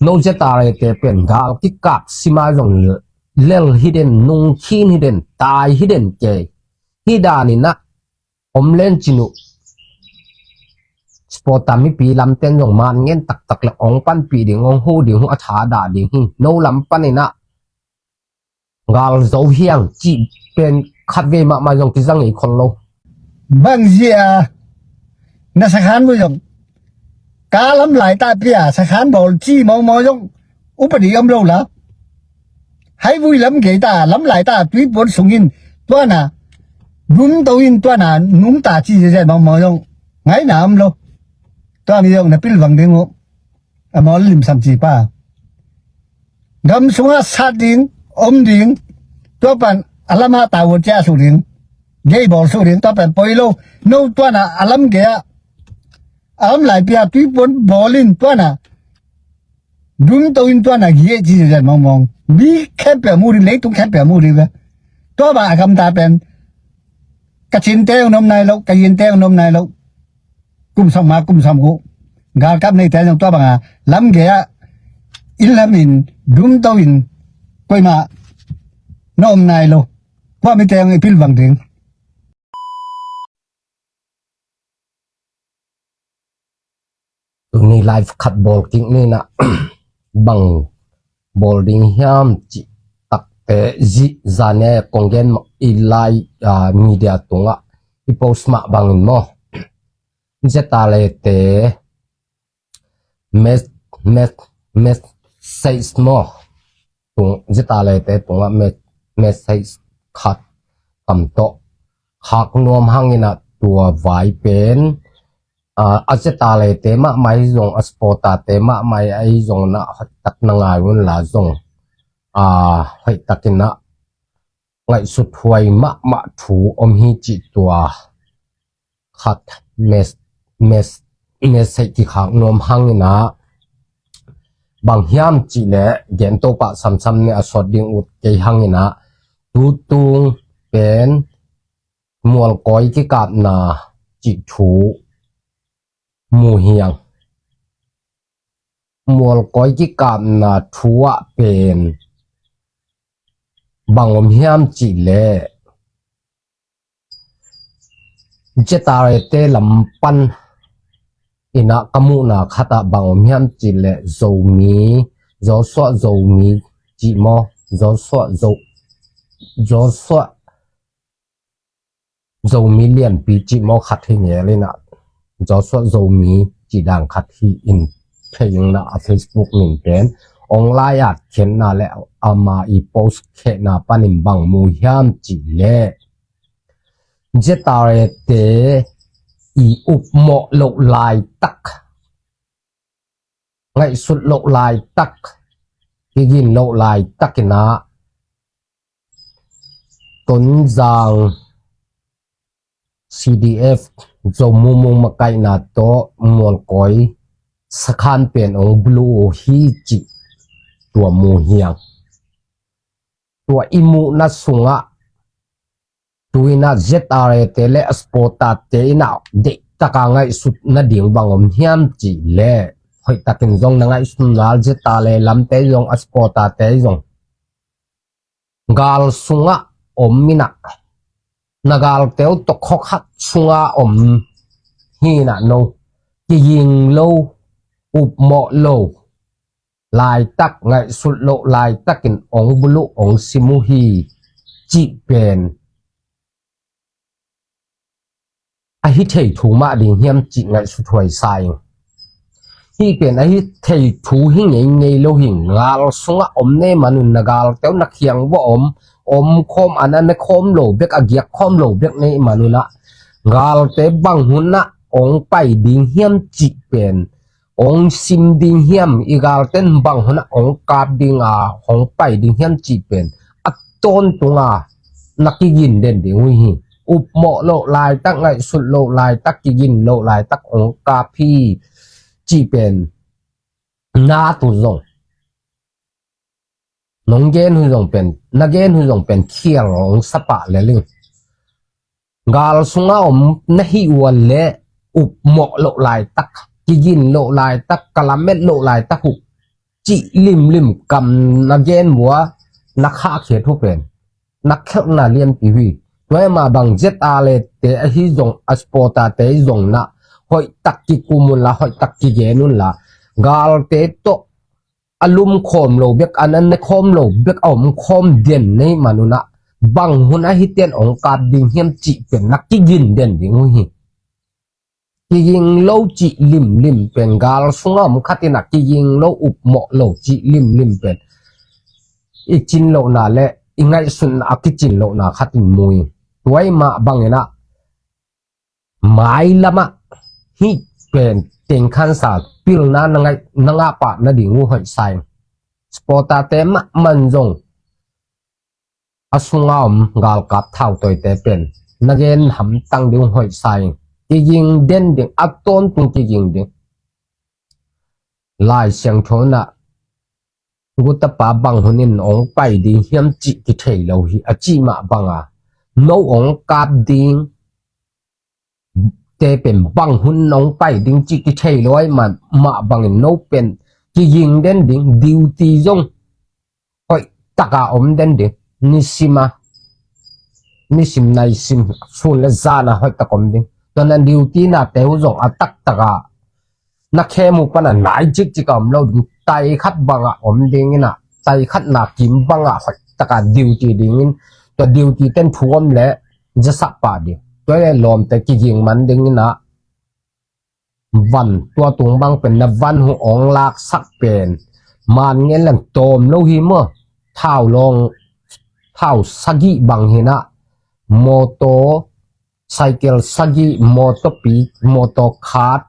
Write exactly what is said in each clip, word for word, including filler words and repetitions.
No Z R A te pen gal kikap sima zong lel hi den, nungkhin hi den, tai hi den kei. Hi daninah om lencin uh spota mipi lamten zong man ngen taktak le ong panpih ding, ong hu ding, hu a tha dah ding hi. No lam paninah gal zo hiang cih pen khatvei mahmah zong kiza ngei khol lo. Bang zia na sakhan mu zong ka lam lai ta pia sakhan bawl ci mawngmawng zong upadi om lo la. Hai vui lam gei ta lam lai ta tui puan sungin tuana dum to in tuana nung ta ci zia mawngmawng zong ngaina om lo. Tua mi zong na pilvang ding uh. A mawl limsam ci pa gam sungah sat ding om ding. Tua pan a lamah tawut cia suk ding. Gei bawl suk ding tua pan poi lo. No tuana a lam gei ah a lam lai pia tui puan bawl in tuana dum to in tuana gie ci zia mawngmawng. Mi khempia mu ding, leitung khempia mu ding ve. Tua bang a gamta pen ka cinte ung nom nai lo, ka yinte ung nom nai lo. Kum sawm nga kum sawm guk galkap neite zong tua banga lam gei ah inn lamin dum to in koimah na om nai lo. Tua mite zong i pilvang ding. Tuni live khat bawl kik ninah bang bawl ding hiam cih takte zih zane kong gen i lai, ah, media tungah i post mah bangin maw. Z R A te mes, mes, message maw. Tung, Z R A te tungah mes, message khat kam tawh khak nuam hanginah tua vai pen, ah, a Z R A te mahmah hi zong, a spota te mahmah ahi zong na hoihtak na ngai unla zong, ah, hoihtakinah ngaihsut huai mahmah thu om hi cih tua khat mes, mes, message kikhak nuam hanginah bang hiam cih leh gen to pah samsam ni a sawt ding ut kei hanginah tutung pen mualkawi kikapna cih thu mu hiang. Mualkawi kikapna thu ah pen bang om hiam cih leh Z R A te lam pan inah ka muhna khatah bang om hiam cih leh Zomi, Joshua Zomi cih maw, Joshua Zo, Joshua Zomi lianpi cih maw khat hi ngel inah Joshua Zomi cih dang khat hi in thei inah a Facebook min pen ong lai at khenna le ama i post khehna panin bang mu hiam cih leh Z R A te i upmawh loh laitak, ngaihsut loh laitak, kigin loh laitakinah Tonzang C D F Zo Mumung makaihna tawh mualkawi sakhan pen ong bulu uh hi cih tua mu hiang. Tua i muhna sungah tuinah Z R A te le a spota te inah deihtaka ngaihsut nading bang om hiam cih leh hoihtakin zong na ngaihsut nal Z R A lamte zong a spota te zong gal sungah om inah na galte uh tawh khawkhat sunga om hinah no kiging lo, upmawh lo laitak, ngaihsut loh laitakin ong buluh ong sim uh hi cih pen ahi thei thu mah ding hiam cih ngaihsut huai sa ing. Hih pen ahi thei thu hi ngeingei lo hi. Gal sungah om nei manun na galte uh na khiang vua om, om khawm a na ne khawm lo bek, a giak khawm lo bek nei manunah galte bang hunah ong pai ding hiam cih pen ong sim ding hiam, i galten bang hunah ong kap dinga ong pai ding hiam cih pen a tawntunga na kigin den ding uh hi. Upmawh loh laitak, ngaihsut loh laitak, kigin loh laitak ong kap hi cih pen na tu zong nong gen hun zong pen, na gen hun zong pen khial ong sapah leling. Gal sunga om na hi uh a leh upmawh loh laitak, kigin loh laitak, kalamet loh laitak uh cih limlim kam na gen uh a, na khahkhia thu pen na khelhna lianpi uh hi. Tua hi mah bang Z R A te ahi zong, a supporter te ahi zong na hoihtak kikum unla, hoihtak kigen unla, galte tawh a lumkhawm lo bek, a na nekhawm lo bek a omkhawm den na hih man un ah, bang hun ahi ten hong kap ding hiam cih pen na kiging den ding uh hi. Kiging lo cih limlim pen, gal sungah om khat in ah kiging lo, upmawh lo cih limlim pen i cin lohna le i ngaihsutna a kicin lohna khat in mu hi. Tua hi mah bangin ah mailam ah hih pen tengkhansa pilna na ngah, na ngah pah nading uh hoih sa ing. Supporter te mahmah in zong a sunga om galkap thautawite pen na gen hamtang ding uh hoih sa ing. Kiging den ding, a tawntung kiging ding. Lai Siangtho in ah gutapa bang hun in hong pai ding hiam cih kithei lo hi, a cih mah banga, no hong kap ding te pen bang hun hong pai ding cih kithei lo ahih mah, mah bangin no pen kiging den ding, duty zong hoihtaka om den ding. Nisima, nisim naisim, sun le zana hoihtak om ding. Tua na duty nate uh zong a taktaka na khem uh pana nai cikcika om lo ding. Tai khat banga om dingin ah, tai khat na kim banga hoihtaka duty dingin, tua duty ten thu om le zasak pah ding. Tua le lawmte kiging man dingin ah, van tua tung bang pen na van uh hong laksak pen man ngen leng tawm lo hi maw. Thau lawng, thau sagih bang hi in ah, motor, cycle sagih, motor pi, motor khat,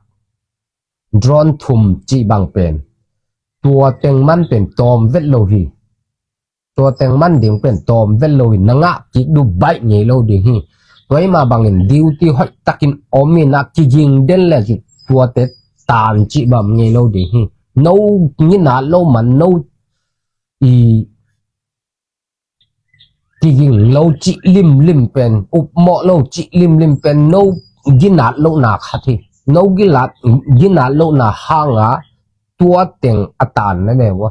drone thum cih bang pen tua teng man pen tawm vet lo hi. Tua teng man ding pen tawm vet lo hi. Na ngah kik duh baih ngei lo ding hi. Tua hi mah bangin duty hoihtakin om in ah kiging den le tuate tan cih bang ngei lo ding hi. No ginat lo man, no i kiging lo cih limlim pen, upmawh lo cih limlim pen no ginat lohna khat hi. No ginat, ginat lohna hanga tua teng a tan na ve uh a.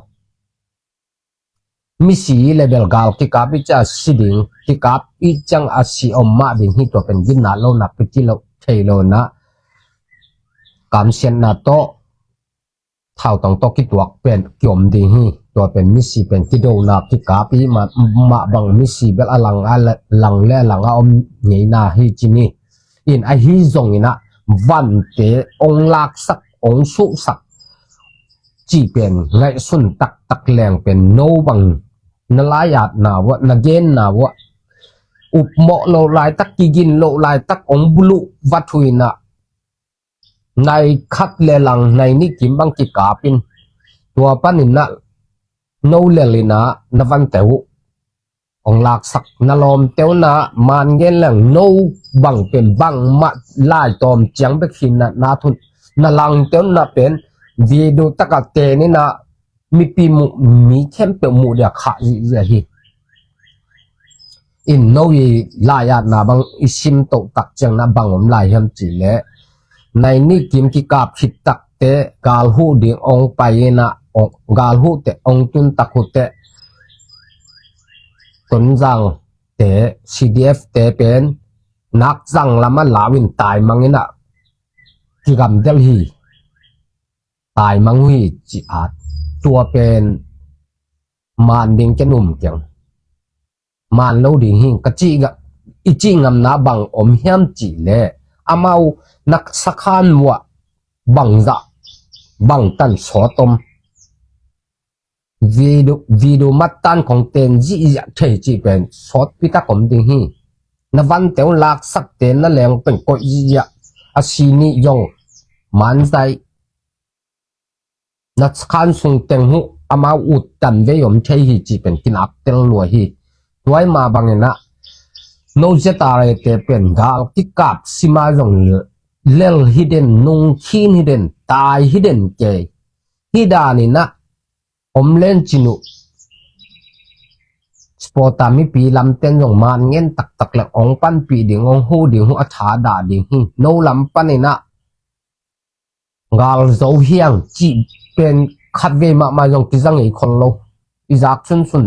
Misi le bel gal kikap i ciang a si ding, kikap i ciang a si om mah ding hi. Tua pen ginat lohna piti lo thei lo in ah, kamsiatna tawh thautang tawh kituak pen kiom ding hi. Tua pen misi pen kidona kikap i mah, mah bang misi bel a lang a la-, lang le a lang a om ngeina hi ci ni. In ahi zongin ah vante ong laksak, ong suhsak cih pen ngaihsun taktak leng pen no bang na laiatna uh a, na genna uh a, upmawh loh laitak, kigin loh laitak ong buluh vat uh in ah, nai khat le lang, nai nih kim bang kikap in, tua panin ah no lel in ah na vante uh ong laksak, na lawmte uh in ah man ngen leng no bang pen bangmah lai tawm ciang bek hi in ah na thun, na langte uh in ah pen video taka ten in ah mipi muh, mi khempeuh muh dia khah zihziah hi. In no i laiatna bang i sim toh tak ciang na bang om lai hiam cih leh, nai nih kim kikap khit takte galhuh ding ong pai in ah, ong, galhuhte ong tun tak uh teh, Tonzang te, C D F te pen nakzang lam a lau in taimang in ah kigamdel hi. Taimang uh hi ci-at, tua pen man ding ken um keng. Man lo ding hi. Ka cih ga, i cih ngamna bang om hiam cih leh, amau na sakhan uh ah bangzah, bangtan sawt om. Video, video mattan kong ten zihziah thei cih pen sawtpi tak om ding hi. Na vante uh laksakte na leng pen koih zihziah, a si nih zong manzai, na khan sung teng uh amau uttan vei om thei hi cih pen kinak tel lua hi. Tua hi mah bangin ah no Z R A te pen gal kikap sima zong lel hi den, nungkhin hi den, tai hi den kei. Hih danin ah om len cin uh, supporter mipi lamten zong man ngen taktak le ong panpih ding, ong huh ding uh a thadah ding hi. No lam panin ah gal zo hiang cih pen khatvei mahmah zong kiza ngei khol lo. I zak sunsun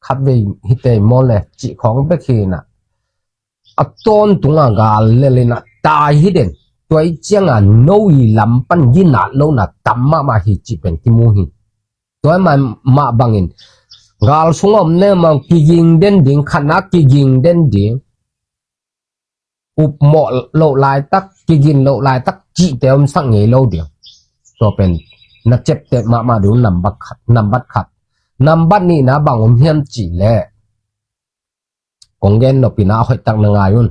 khatvei hi tei maw le cih khawng bek hi na. A tawntung a gal lel in a tai hi den. Tua i ciang a no i lam pan ginat lo na tam mahmah hi cih pen kimu hi. Tua mah, mah bangin gal sung a om ne mah kiging den ding, khat na kiging den ding. Upmawh loh laitak, kigin loh laitak cihte om sak ngei lo ding. Tua pen na ciapteh mahmah ding nambat khat, nambat khat. Nambat nihna bang om hiam cih leh kong gen nop in a hoihtak na ngai un.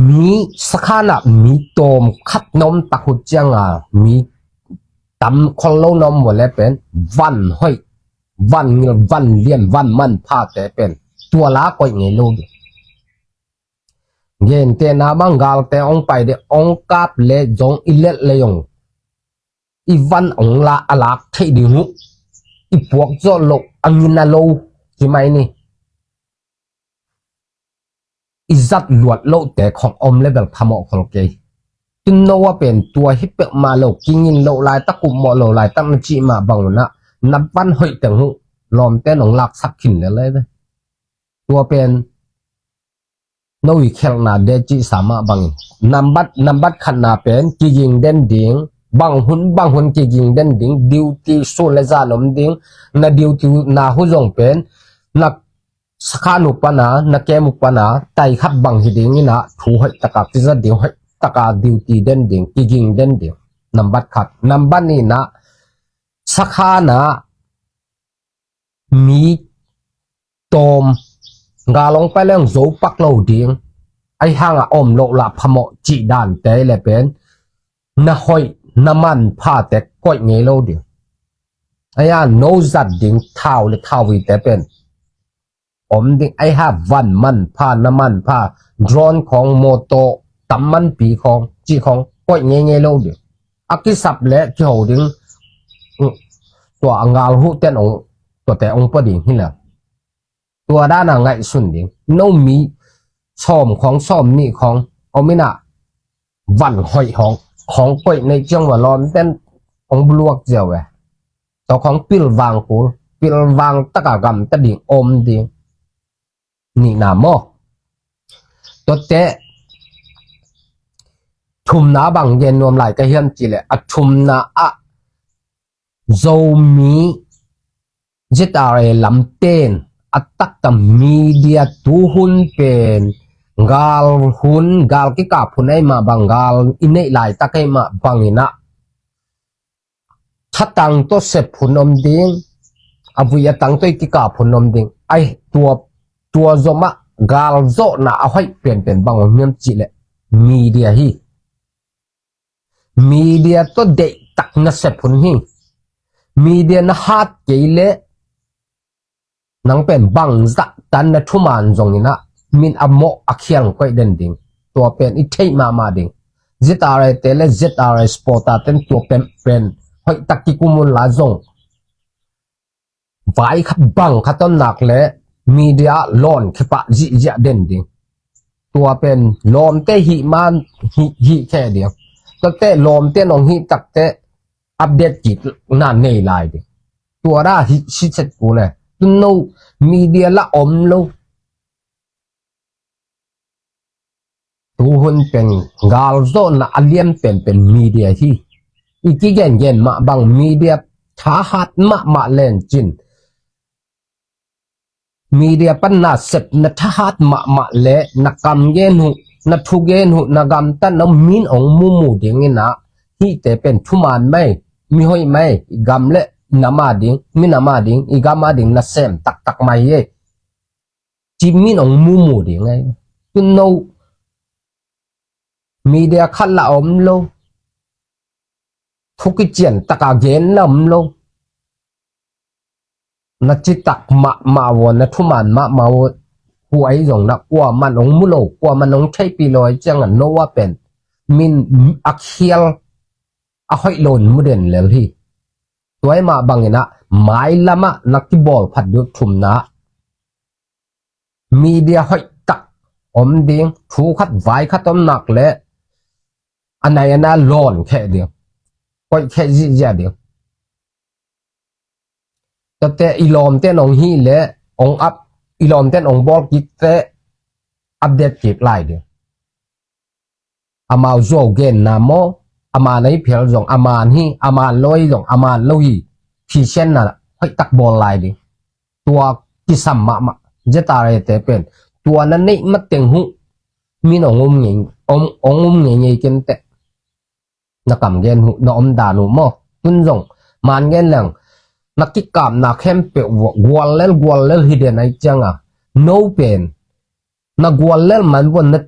Mi sakhan ah mi tawm khat na om tak uh ciang a mi tam khol lo na om uh leh pen van hoih, van ngil, van lian, van manphate pen tua la koih ngei lo ding. Gentehna bang galte hong pai ding, hong kap leh zong i lelh leh zong i van hong la a lak theih ding uh. I puak zawh loh a ngina lo ci mai ni. I zat luat lohte khong om leh bel phamawh khol kei. Tun no a pen tua hi peuhmah lo, kingin loh laitak, upmawh loh laitak na cih mah bang un a na van hoih teng uh lawmte nong laksak khin lel leh ve. Tua pen no i khelhna de cihsa mah bangin nambat, nambat khatna pen kiging den ding. Bang hun bang hun kiging den ding. Duty sun le zan om ding. Na duty na uh zong pen na sakhan uh pan a, na camp uh pan a tai khat bang hi ding in a thu hoih taka kizat ding, hoih taka duty den ding, kiging den ding. Nambat khat. Nambat nihna sakhan ah mi tawm, gal hong pai leng zo pak lo ding. Ahi hang a om loh lah phamawh cih dante leh pen na hoih na manphate koih ngei lo ding. Ahi hang no zat ding thau le thau vite pen om ding. Ahi hang van manpha, na manpha, drone khong, mawtaw tam manpi khong cih khong koih ngei ngei lo ding. A kisap leh kiho ding. Tua a gal huh ten hong, tuate hong pua ding hi leh tua dan a ngaihsun ding. No mi sawm khong, sawm nih khong om in a van hoih hong, khong koih neih ciang va lawm ten hong buluak ziau e. Tua khong pilvang kul, pilvang taka gamta ding om ding. Nihna maw? Tuate thumna bang gen nuam lai ka hiam cih leh a thumna ah Zomi Z R A lamten a taktak media tuhun pen gal hun, gal kikap hun ahi mah bang, gal i neih laitak ahi mah bangin a thatang tawh sep hun om ding, a vui a tang tawh i kikap hun om ding. Ahi tua, tua zomah gal zawhna a hoih penpen bang om hiam cih leh media hi. Media tawh deihtak na sep hun hi. Media na hat kei leh nang pen bangzah tan na thuman zongin a min a mawh a khial koih den ding. Tua pen i theih mahmah ding. Z R A te le Z R A supporter ten tua pen, pen hoihtak kikum un la zong vai khat bang khat om nak leh media ah lawn khepah zihziah den ding. Tua pen lawmte hih man hih, hih khe ding. Tuate lawmte nong hih takte update kik na nei lai ding. Tua dah hih siset kul e. Tun no media lah om lo. Tuhun pen gal zawhna a lian penpen media hi. I kigengen mah bang media thahat mahmah lencin media pan na sep na thahat mahmah leh na kam gen uh, na thu gen uh, na gamtatna min ong mumu dingin a hihte pen thuman mai, mihoih mai, i gam le nam a ding, minam a ding, i gam a ding nasem taktak mai hi. Ci min ong mumu ding ai. Tun no media khat lah om lo. Thu kician taka gen lah om lo. Na citak mahmah uh a, na thuman mahmah uh a, huai zong na kuaman ong mu lo, kuaman ong theihpih lo ai ciangin no a pen min a khial a hoih lo in mu den lel hi. Tua mah bangin a mailam ah na kibawl phat ding thumna media hoih tak om ding, thu khat vai khat om nak leh a nai a na lawn kheh ding. koih kheh zihziah ding. Tate i lawmten ong hih leh ong up, i lawmten ong bawl kik teh update kik lai ding. Amau zuau genna maw, a man ahi phial zong a man hi, a man lo ahi zong a man lo hi, thisen na hoihtak bawl lai ding. Tua kisam mahmah. Zeta rete pen tua na neih mateng huh min ong um ngei, ong, ong um ngei ngei kenteh. Na kam gen uh, na om dan uh maw? Tun zong man gen leng na kikapna khempeuh uh gual lel gual lel hi den ai cianga, no pen na gual lel man vua, na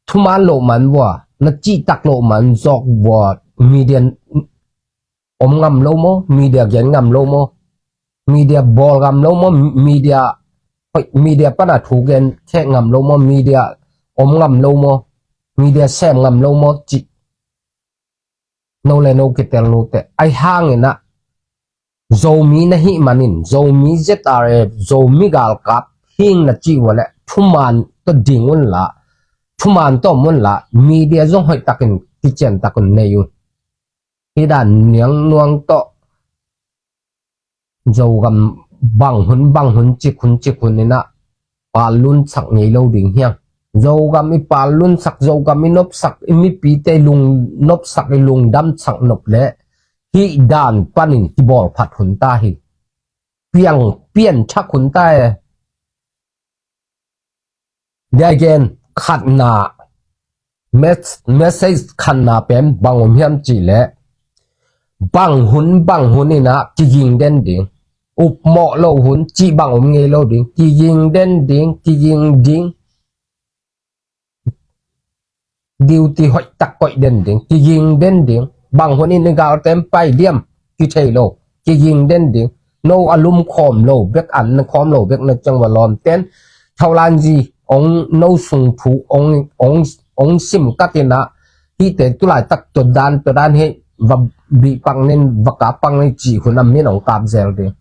thuman loh man vua, na cihtak loh man zawk vua, media om ngam lo maw? Media gen ngam lo maw? Media bawl ngam lo maw? Media, media pana thu gen kheh ngam lo maw? Media om ngam lo maw? Media sem ngam lo maw? Cih no le no kitel nute. Ai hangin ah Zomi na hih manin Zomi Z R A, Zomi galkap hing na cih vua le thuman tawh ding unla, thuman tawh om unla, media zong hoihtakin kiciantak un nei un. Hih dan niang nuang tawh Zogam bang hun bang hun cik hun cik hun inah pal lunsak ngei lo ding hiang. Zogam i pal lunsak, Zogam i nopsak, i mipite i lung nopsak, i lungdamsak nop le hih dan panin kibawl phat hun ta hi. Piang pian thak hun ta e. Dia gen khatna, mes-, message khatna pen bang om hiam cih leh bang hun bang hun inah kiging den ding. Upmawh lo hun cih bang om ngei lo ding. Kiging den ding, kiging ding. Duty hoihtak koih den ding, kiging den ding. Bang hun in i galten pai diam kithei lo, kiging den ding. No a lum khawm lo bek, an na khawm lo bek na ciang va lawmten thaulanzi ong no sung thu ong, ong, ong sim katinah hihte tulaitak tua dan tua dan hi va bih pak nin va kap pak nin cih hun a min ong kap zel ding.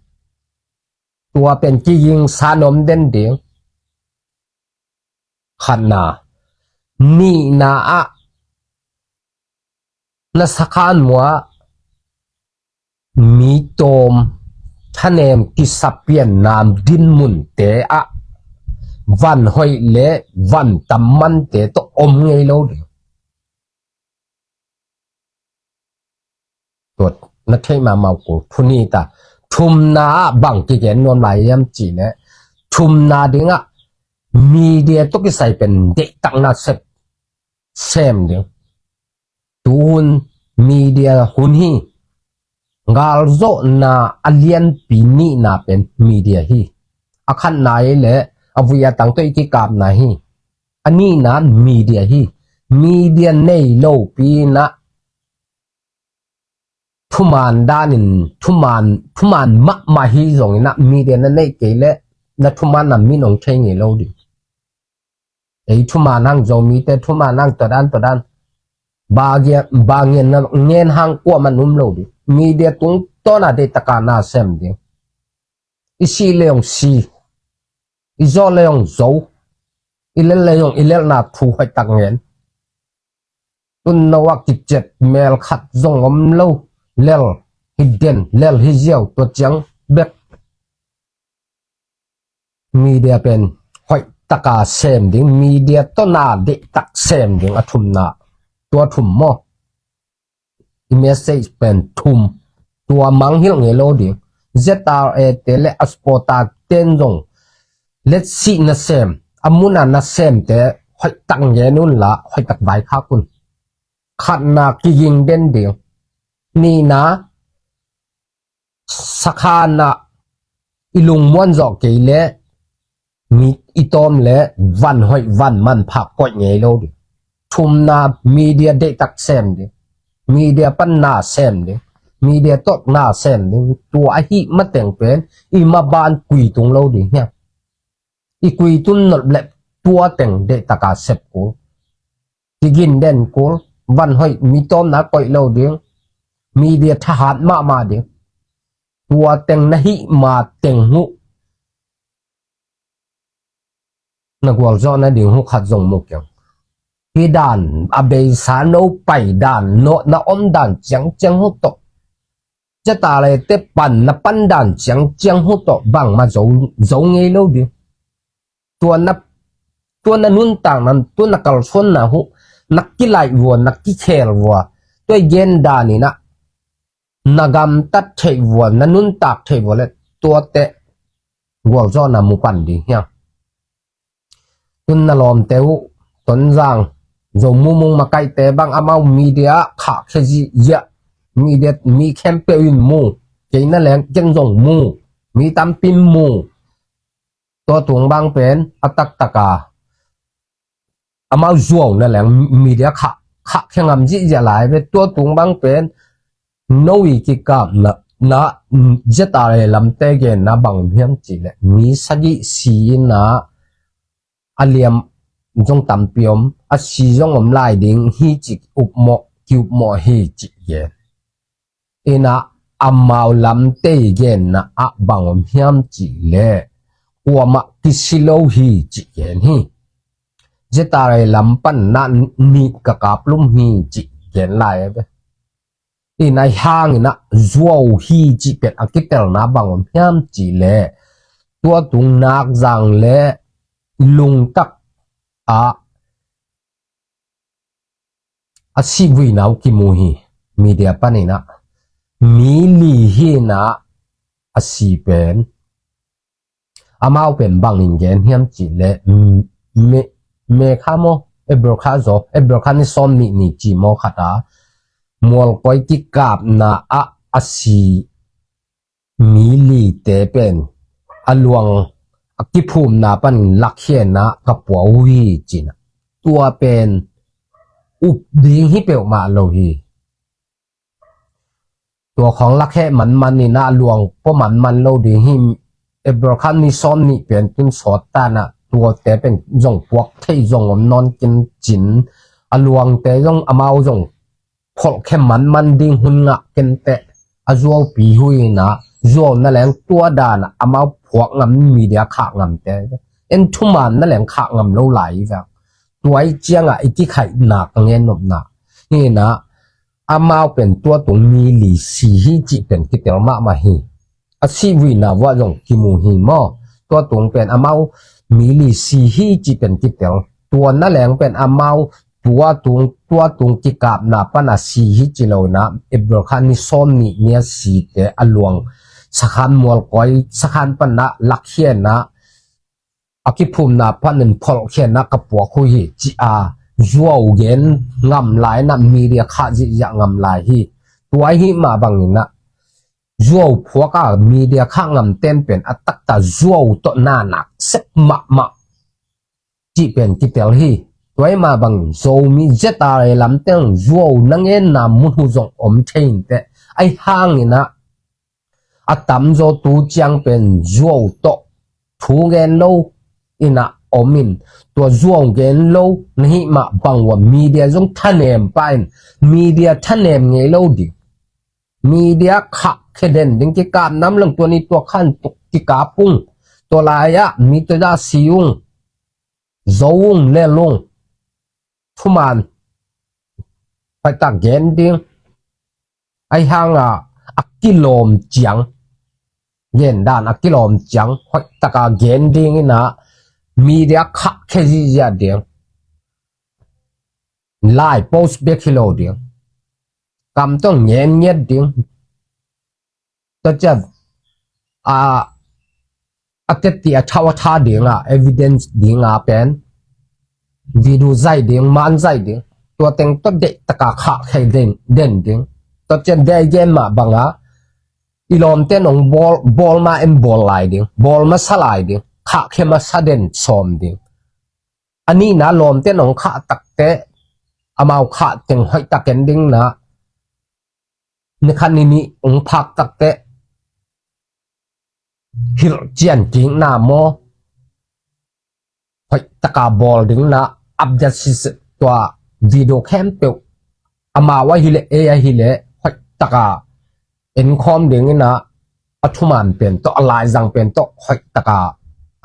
Tua pen kiging sa nuam den ding. Khatna, nihna ah na sakhan mua mi tawm thanem kisapian nam dinmunte ah van hoih le van tam mante tawh om ngei lo ding. Tuat na theih mahmah uh kul. Thuni ta, thumna ah bang kigen nuam lai hiam cih leh thumna dingah media tawh kisai pen deihtakna sep sem ding. Tu hun media hun hi. Galzawhna a lianpi nihna pen media hi. A khatna hi leh a vui a tang tawh i kikapna hi. A nihna media hi. Media nei lopi inah thuman danin thuman, thuman mahmah hi zongin ah media na neih kei leh na thuman na min ong thei ngei lo ding. Ei thuman hang, Zomite thuman hang tua dan tua dan. Ba gen, ba gen na ngen hang kuaman um lo ding. Media tungtawn a deihtaka na sem ding. I sih le ong si, i zawh le ong zo, i lel le ong i lelna thu hoihtak ngen. Tun no ah kicet mel khat zong om lo, lel hi den, lel hi ziau, tua ciang bek media pen hoihtaka sem ding, media tawh na deihtak sem ding a thumna, tua thum maw? I message pen thum. Tua mangngilh ngei lo ding. Z R A te le a supporter ten zong letsih nasem, a muna nasemte hoihtak ngen unla hoihtak vaikhak un. Khatna, kiging den ding. Nihna, sakhanah i lungmuan zawh kei leh mi i tawm leh van hoih van manpha koih ngei lo ding. Thumna, media deihtak sem ding. Media pan na sem ding. Media tawh na sem ding. Tua ahih mateng pen i maban kuitung lo ding hiam? I kuitung nolh leh tua teng deihtaka sep kul. Kigin den kul, van hoih mi tawmna koih lo ding, media thahat mahmah ding. Tua teng na hih ma teng huh na gualzawh nading huh khat zong mu keng. hi dan, a beisa no pai dan, nawhna om dan ciangciang hu tawh, Zeta Lei te pan na pan dan ciangciang hu tawh bangmah zo, zo ngei lo ding. Tua na, tua na nuntakna, tua na kalsuanna hu na kilaih vua, na kikhel vua, tua i gen dan in ah na gamtat theih vua, na nuntak theih vua leh tuate gualzawhna mu pan ding hiang. Tun na lawmte uh, Tonzang, Zo Mumung makaihte bang amau media khahkhia zihziah, media mi khempeuh in mu, kei na leng ken zong mu, mi tampi in mu. Tua tung bang pen a taktak a amau zuau na leng media khah, khahkhia ngam zihziah lai ve. Tua tung bang pen no i kikapna, na, Zeta Lei lamte genna bang om hiam cih leh mi sagih si in ah a liam zong tampi om, a si zong om lai ding hi cih upmawh, ki-upmawh hi cih gen. In ah amau lamte i genna ah bang om hiam cih leh kuamah kisi lo hi cih gen hi. Zeta Lei lam pan na nih ka kap lum hi cih gen lai a ve. In ah hang in ah zuau hi cih pen a kitelna bang om hiam cih leh tua tung Nakzang leh Lungtak ah a sihvuina uh kimu hi. Media pan in ah mi li hi in ah a si pen amau pen bangin gen hiam cih leh, mm, me, me kha maw, April kha zaw, April kha ni sawm nih ni ci maw khat a mualkoi kikapna ah a si mi lite pen a luang a kiphumna pan lakhia in ah ka pua uh hi ci in ah tua pen up ding hi peuhmah lo hi. Tua khawng lakhia manman in ah luang pua manman lo ding hi. April kha ni sawm nih pen tun sawt ta in ah tuate pen zong puak thei zong om nawn ken cin, a luangte zong amau zong pholhkhia manman ding hun ngah ken teh. A zuaupi hu in ah zuau na leng tua dan ah amau phuak ngam, media khah ngamte en thuman na leng khah ngam lo lai hi vang. Tua i ciang ah i kikhaihna ka ngen nopna hi in ah amau pen tua tung mi li si hi cih pen kitel mahmah hi. A sihvuina vuah zong kimu hi maw? Tua tung pen amau mi li si hi cih pen kitel. Tua na leng pen amau tua tung, tua tung kikapna pan a si hi ci lo in ah April kha ni sawm nih ni a site a luang sakhan mualkoi sakhan pan ah lakhia in ah a kiphumna panin pholhkhia in ah ka puak uh hi ci a zuau gen ngam lai in ah media khah zihziah ngam lai hi. Tua ahih mah bangin ah zuau phuak a media khah ngamten pen a taktak zuau tawh na nak sep mahmah cih pen kitel hi. Tua ahih mah bangin Zomi Zeta Lei lamteng zuau na ngenna mun uh zong om thei in teh. Ahi hangin ah a tamzaw tu ciang pen zuau tawh thu gen lo in ah om in, tua zuau gen lo na hih mah bang uh a media zong thanem pah in, media thanem ngei lo ding. Media khahkhia den ding, kikap nam lang tua ni tua khan tuk kikap ung, tua lai ah mi tua zah si ung, zo ung, lel ung. Thuman hoihtak gen ding. Ahi hang a a kilawm ciang, gen dan a kilawm ciang hoihtak a gen ding in ah media khahkhia zihziah ding. Lai post bek hi lo ding. Kam tawh ngen ngiat ding. Tua ciang a, a teti a thau a tha ding a, evidence ding a pen video zaih ding, man zaih ding. Tua teng tawh deih tak a khahkhia den, den ding. Tua ciang deih gen mah bang a i lawmte nong bawl, bawl ma en bawl lai ding, bawl masa lai ding, khahkhia masa den sawm ding. A nihna lawmte nong khah tak teh amau khah teng hoihtak en ding in ah ni khat ni nih ong phak tak teh hilh cian kikna maw, hoihtak a bawl ding in ah update siseh, tua video khempeuh amau ahih leh ei ahih leh hoihtak a enkhawm ding in ah a thuman pen tawh, a laizang pen tawh hoihtak a,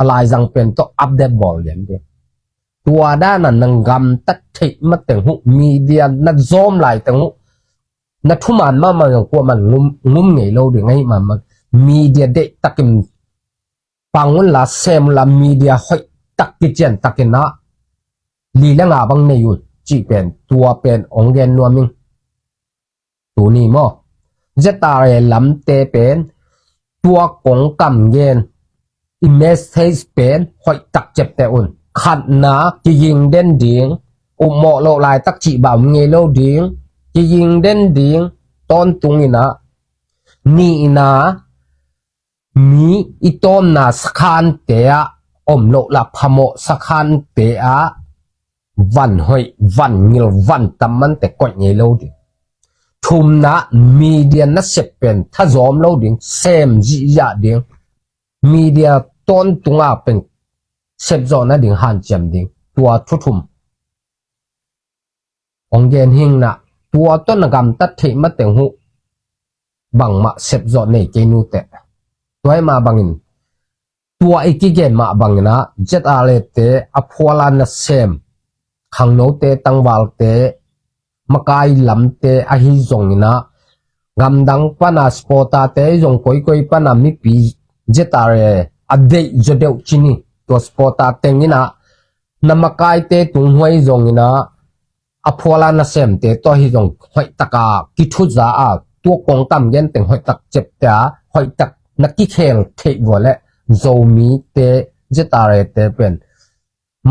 a laizang pen tawh update bawl lian ding. Tua dana na gamtat theih mateng huh, media na zawm laiteng huh, na thuman mahmah zong kuaman ngum, ngum ngei lo ding ahi mahmah. Media deihtakin pang unla, sem unla, media hoihtak kiciantakin ah li le nga bang nei un cih pen, tua pen hong gen nuam ing. Tuni maw, Z R A lamte pen tua kong kam gen i message pen hoihtak ciapteh un. Khatna, kiging den ding, upmawh loh laitak cih bang om ngei lo ding, kiging den ding. Tawntung in ah, nihna, mi i tawmna sakhante ah om loh la, phamawh sakhante ah van hoih, van ngil, van tam mante koih ngei lo ding. Thumna, media nasep pen thazawm lo ding, sem zihziah ding. Media tawntunga pen sepzawh nading hanciam ding. Tua thu thum hong gen hi ing. Na, tua tawh na gamtat theih mateng huh bangmah sepzawh nei kei nuteh. Tua hi mah bangin, tua i kigen mah bangin ah, Z R A te a phuala nasem, khangnote, tangvalte, makai lamte ahi zongin ah, gamdang pana supporter te zong koikoi pana mipi Z R A a deih zaw deuh ci ni. Tua supporter teng in ah, na makaite tunghuai zongin ah, a phuala nasemte tawh hi zong hoihtaka kithuza a, tua kong kam genteng hoihtak ciapteh a, hoihtak na kikhel theih vua leh, Zomite, Z R A te pen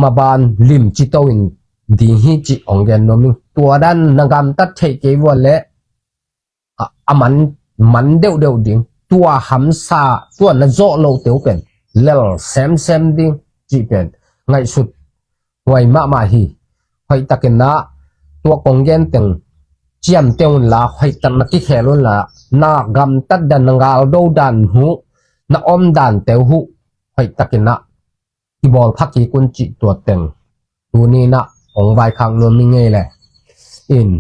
maban limci to in ding hi cih hong gen nuam ing. Tua dan na gamtat theih kei vua leh, a, a man, man deuhdeuh ding. Tua hamsa, tua na zawh lote uh pen lel semsem ding cih pen ngaihsut huai mahmah hi. Hoihtakin ah, tua kong genteng ciamteh unla, hoihtak na kikhel unla, na gamtat dan, na galdo dan huh, na om dante uh huh, hoihtakin ah kibawl pha kik un cih tua teng tuni in ah hong vaikhak nuam ing ei le. In,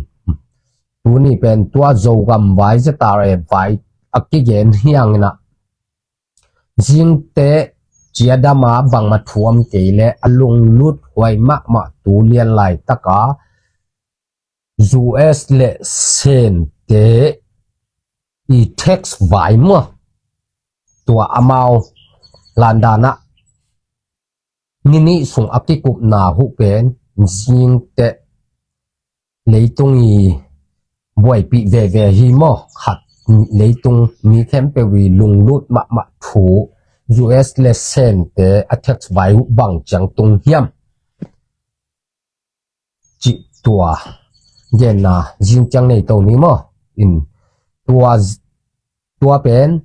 tuni pen tua Zogam vai, Z R A vai a kigen hi hangin ah, zingteh ciadama bangmah thu om kei leh a lunglut huai mahmah tu lian laitaka U S le Sente i tax vai maw, tua amau landan ah ni nih sung a kikupna huh pen, zingteh leitung i buaipih veve hi maw, khat leitung mi khempeuh i lunglut mahmah thu, U S le Sente a tax vai uh bang ciang tung hiam cih tua genna zing ciang nei to ni maw. In, tua, tua pen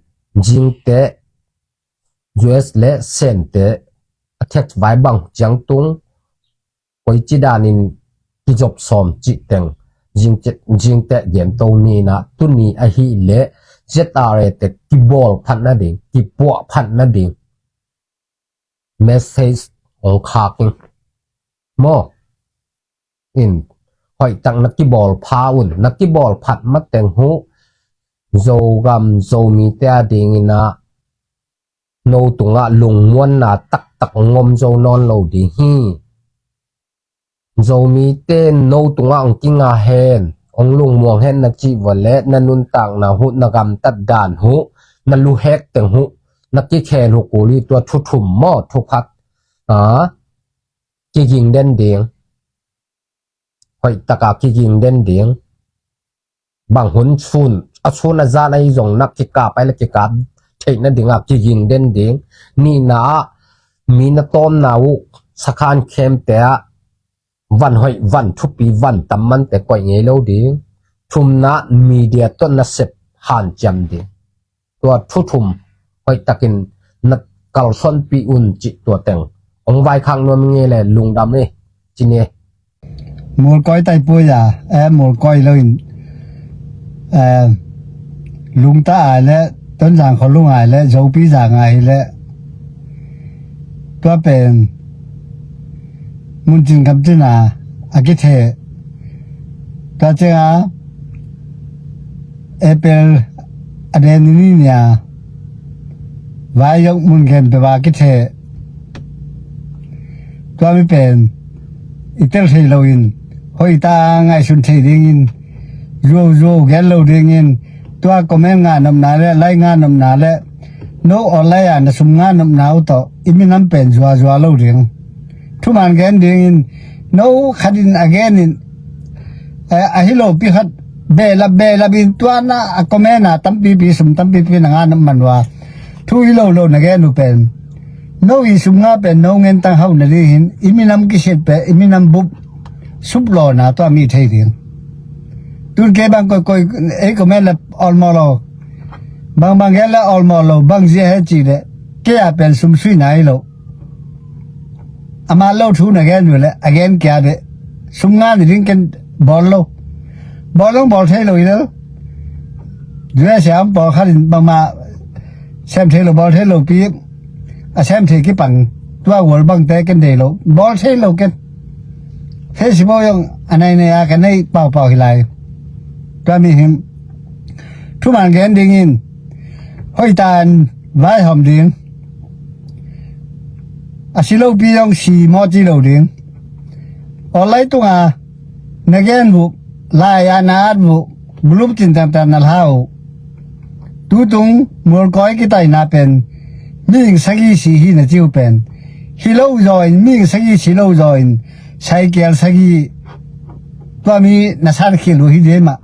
zingteh U S le Sente a tax vai bang ciang tung, koici danin kizop sawm cih teng zing, zingteh gen to ni in ah, tuni ahih leh Z R A te kibawl phat nading, kipuah phat nading message hong khak ing maw. In, hoihtak na kibawl pha un, na kibawl phat mateng huh Zogam Zomite a dingin ah no tungah lungmuanna taktak hong om zo nawn lo ding hi. Zomite no tungah hong kinga hen, hong lungmuang hen na cih vua leh, na nuntakna huh, na gamtat dan huh, na luhek teng huh, na kikhel uh kul hi. Tua thu thum maw, thu khat, a, kiging den ding. Hoihtaka kiging den ding. Bang hun sun, a sun a zan ahi zong na kikap ai le kikap theih nadinga kiging den ding. Nihna ah, mi na tawmna uh sakhan khempeuh ah van hoih, van thupi, van tam mante koih ngei lo ding. Thumna, media tawh nasep hanciam ding. Tua thu thum hoihtakin na kalsuanpih un cih tua teng hong vaikhak nuam ing ei le, lungdam ei, ci ni. Mualkoi taipui a, eh, mualkoi lo in, eh, Lungta ai le, Tonzang khualung ai le, Zopi Zang ai hi le, tua pen muncin kamcin a, a kithe. Tua ciang a, April a den ni ni a, vai zong mun khempeuh a kithe. Tua mi pen i tel thei lo in, hoih ta ngaihsun thei dingin, zuauzuau gen lo dingin, tua comment ngah nopna le like ngah nopna le no online ah na sum ngah nopna uh tawh i minam pen zuazua lo ding. Thuman gen dingin, no khat in a gen in, eh, a hi lopi khat behlap behlap in tuana a comment ah tampipi sum tampipi na ngah nop man uh a, thu hi lo lo na gen uh pen, no i sum ngah pen no ngentang hauh nading hin i minam kisiat pen i minam bup suplawna tua mi thei ding. Tun kei bang koikoi ei comment le awlmawh lo, bangbang gen le awlmawh lo, bang zia he cih le kei a pen sum suihna hi lo. Amah lo thu na gen uh le a gen kia beh, sum ngah nading ken bawl lo. Bawl lo bawl thei lo hi lo. U S A om pawlkhat in bangmah sem thei lo bawl thei lo pi, a sem thei kipang, tua gual bangte ken dei lo, bawl thei lo ken. Facebook zong a nainai a ka nei paupau hi lai. Tua mi hin thuman gen dingin, hoih ta in vaihawm ding. A si lopi zong si mawh ci lo ding. Online tunga na gen uh, lai-a na at uh, group cintangtang na hla uh. Tutung mualkawi kitaina pen mihing sagih si hi na ci uh pen, hi lo zaw in, mihing sagih si lo zaw in, saikial sagih, tua mi na sankhil uh hi ding mah,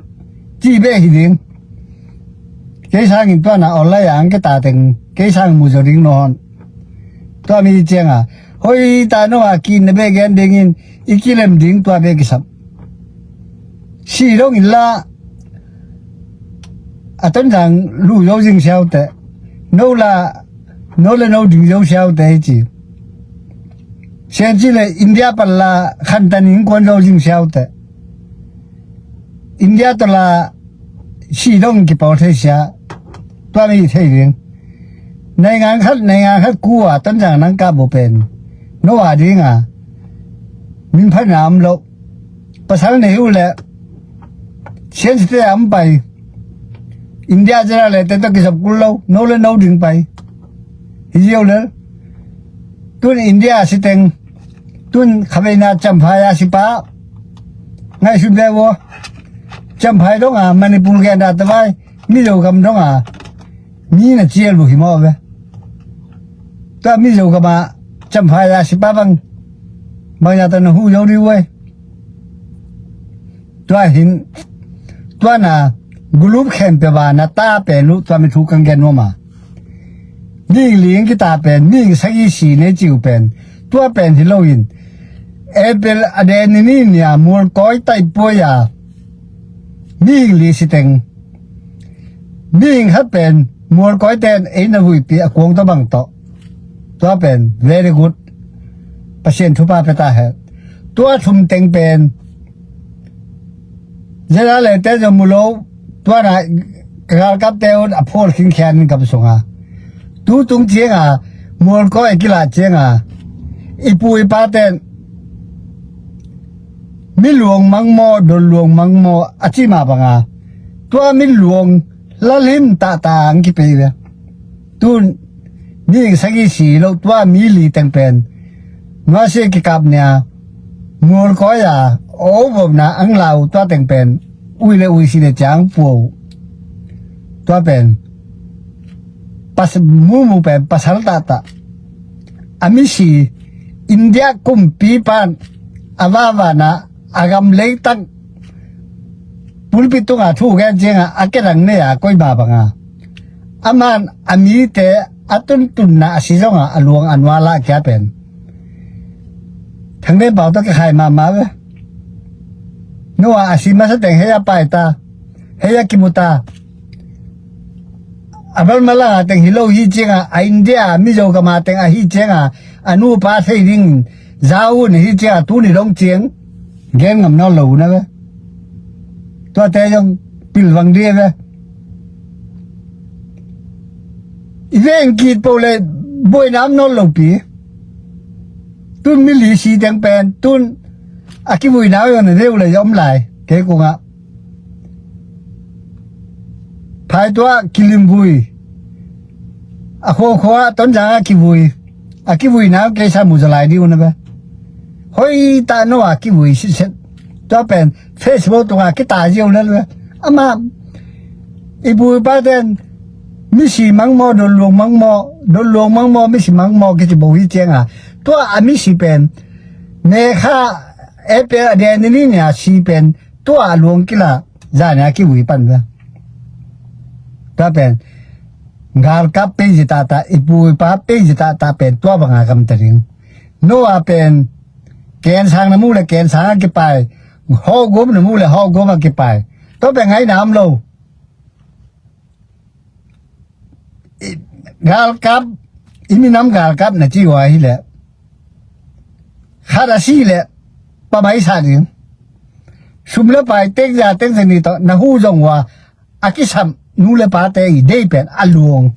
ci beh hi ding. Kei sangin tuana online a ang kei ta teng kei sang mu zo ding no hon. Tua mi cianga hoih ta no a ki na beh gen dingin i kilem ding tua beh kisam. Si dong in la a Tonzang lu zo zing siaute, no la no le no ding zo siaute hi ci. Sian ci le India pan la khantan in kuan zo zing siaute, India tawh la si dong kipawl thei sia, tua mi thei ding. Naingan khat naingan khat kua Tonzang nang kap uh pen no a dinga min phatna om lo. Pasal nei uh le sian site a om pai. India zera le te tawh kisap kul lo, no le no ding pai. Hi ziau le tun India siteng tun khabeina Champhai a sipa ngaihsun ve ua. Champhai donga Manipur gen da tavai Mizo gam donga mi na cial bu hi maw ve. Tua Mizo gama Champhai a sipa bang bang ya ta na hu zo di uai. Tua hin tuana gulup khempeuh a na ta pen uh tua mi thu kang gen nuam a. Mihing ling kita pen mihing sagih si nei ci uh pen tua pen hi loin April a den ni ni nia mualkawi taipuai a mihing li siteng mihing khat pen mualkawi ten ei na huihpi a kuang tawh bang tawh. Tua pen very good. Pasian thupha pia ta hen. Tua thum teng pen zia le te zong mu lo, tuana galkapte un a phual khingkhian in gam sunga tutung cianga mualkawi a kilah cianga i pu i paten mi luang mang maw, don luang mang maw a ci mah banga tua mi luang lalhim tahtah ang kipei ve. Tun mihing sagih si lo tua mi li teng pen nuasia kikap nia mualkawi a ovomna ang lau tua teng pen ui le ui si le ciang puau. Tua pen pas mumu pen pasal tahtah a misi India kumpi pan a vavana a gam leitang pulpit tunga thu gen cianga a kedang nei a koima banga aman a mite a tuntunna a si zonga a luang a nuala kia pen thangden pau tawh kikhai mahmah ve. Noah a si masa teng hei a paita, hei a kimuta. A balmalanga teng hi lo hi cianga a India Mizo gama teng a hi cianga a nupa thei ding zaun hi cianga tuni dong ciang gen ngam nawn lo na ve. Tuate zong pilvang dia ve. I veng kit po le buaina om nawn lo pi. Tun mi li si teng pen tun a kivuina uh na deuh le om lai kei kungah phai tua kilimvui a khuakhua Tonzang a kivui a kivuina uh kei sa mu zalai dih uh na ve. Hoih ta no a kivui sitset. Tua pen Facebook tungah kita ziau lel ve. Amah i pu i pa ten misi mangmaw, donluang mangmaw, donluang mangmaw, misi mangmaw kici bo hi cianga, tua a misi pen nekha April a deni ni nia si pen tua a luang kila zania kivui pan ve. Tua pen galkap pei zitata, i pu i pa pei zitata pen tua banga gamta ding. Noah pen kensang na mu le kensang a kipai, hawhgum na mu le hawhgum a kipai. Tua pen ngaina om lo. I, galkap, i minam galkap na ci uh ahi le khat a si le pamai sa ding. Sum le pai tekza tekza ni tawh na hu zong uh a, a kisam nu le pate i dei pen a luang.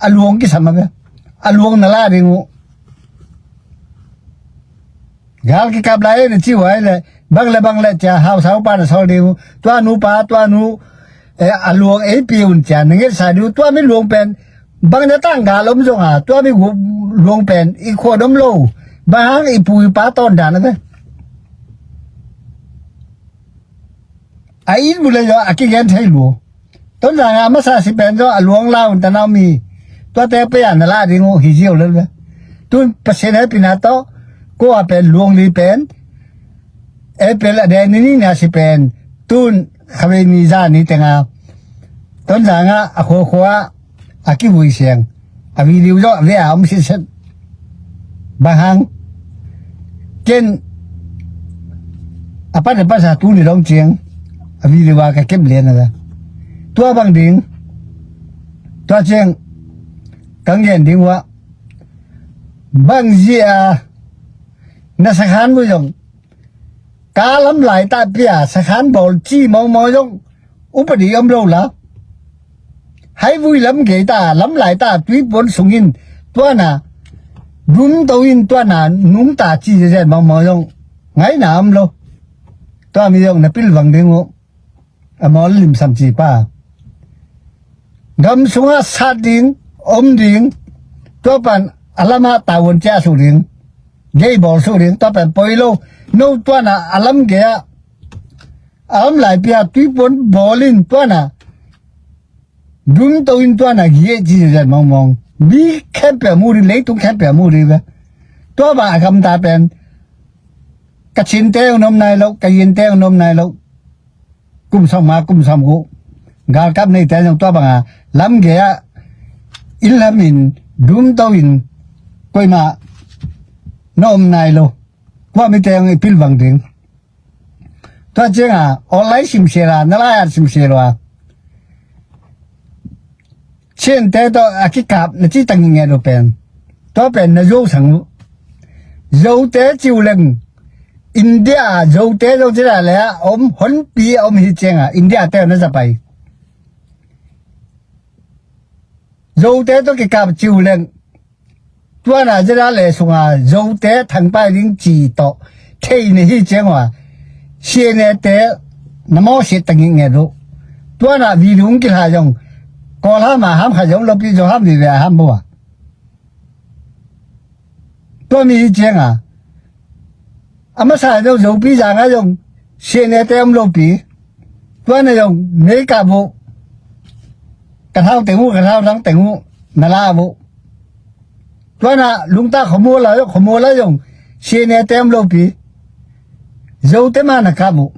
A luang kisam a bia, a luang na la ding uh. Gal kikap lai na ci uh ahi le bang le bang le cia hausa upa na sawl ding uh. Tua nu pa, tua nu, eh, a luang ei pi un cia na ngetsa ding uh. Tua mi luang pen bang na tang gal om zonga, tua mi luang pen i khua dom lo. Bang hang i pu i pa tawn dan a bia. A it bu le zaw a kigen thei lu. Tonzang a masa si pen zaw a luang la un tanau mi. Tuate pei a na la ding uh hi ziau lel ve. Tun Pasian hehpihna tawh ko a pen luang li pen April a deni ni nia si pen tun khavei ni za ni tenga Tonzang a a khuakhua a kivui siang. A video zawh ve a om sitset. Bang hang ken a pan a pasa tu ni dong ciang a video a ka kep lian a la. Tua bang ding, tua ciang kang gen ding uh a, bang zia na sakhan bu zong ka lam lai ta pia sakhan bawl ci mawngmawng zong upadi om lo la. Haivui lam gei ta lam lai ta tuipuan sungin tuana dum to in tuana nungta ci zezet mawngmawng zong ngaina om lo. Tua mi zong na pilvang ding uh. A mawl limsam ci pa gam sungah sat ding, om ding. Tua pan a lamah tawon cia suk ding, gei bawl suk ding. Tua pan poi lo. No tuana a lam gei ah a lam lai pia tuipuan bawl in tuana dum to in tuana gieh ci zet mawngmawng. Mi khempeuh mu ding, leitung khempeuh mu ding ve. Tua bang a gamta pen ka cinte ung nom nai lo, ka yinte ung nom nai lo. Kum sawm nga kum sawm guh galkap neite zong tua banga lam gei ah inn lam in dum to in koima na om nai lo. Tua mite zong i pilvang ding. Tua cianga online simsel a na lai-at simsel uh a Chin te tawh a kikap na ci tangin nget uh pen tua pen na zo sang uh. Zote ci uh leng India a Zote zo ci la le a om honpi a om hi cianga India te na za pai. Zote tawh kikap ci uh leng tuana zeda le sunga Zote thangpai ding ci tawh thei na hi ciang uh a sianete na mawh siat tangin nget uh. Tuana video kilha zong Kawlham a ham kha zong lopi Zoham vive a ham bo a. Tua mi hi cianga a masa zong Zopi zanga zong sianete om lopi. Tuana zong meikap uh ka thau teng uh ka thau dang teng uh na la uh. Tuana lungta khomua la zong khomua la zong sianete om lopi. Zote ma na kap uh.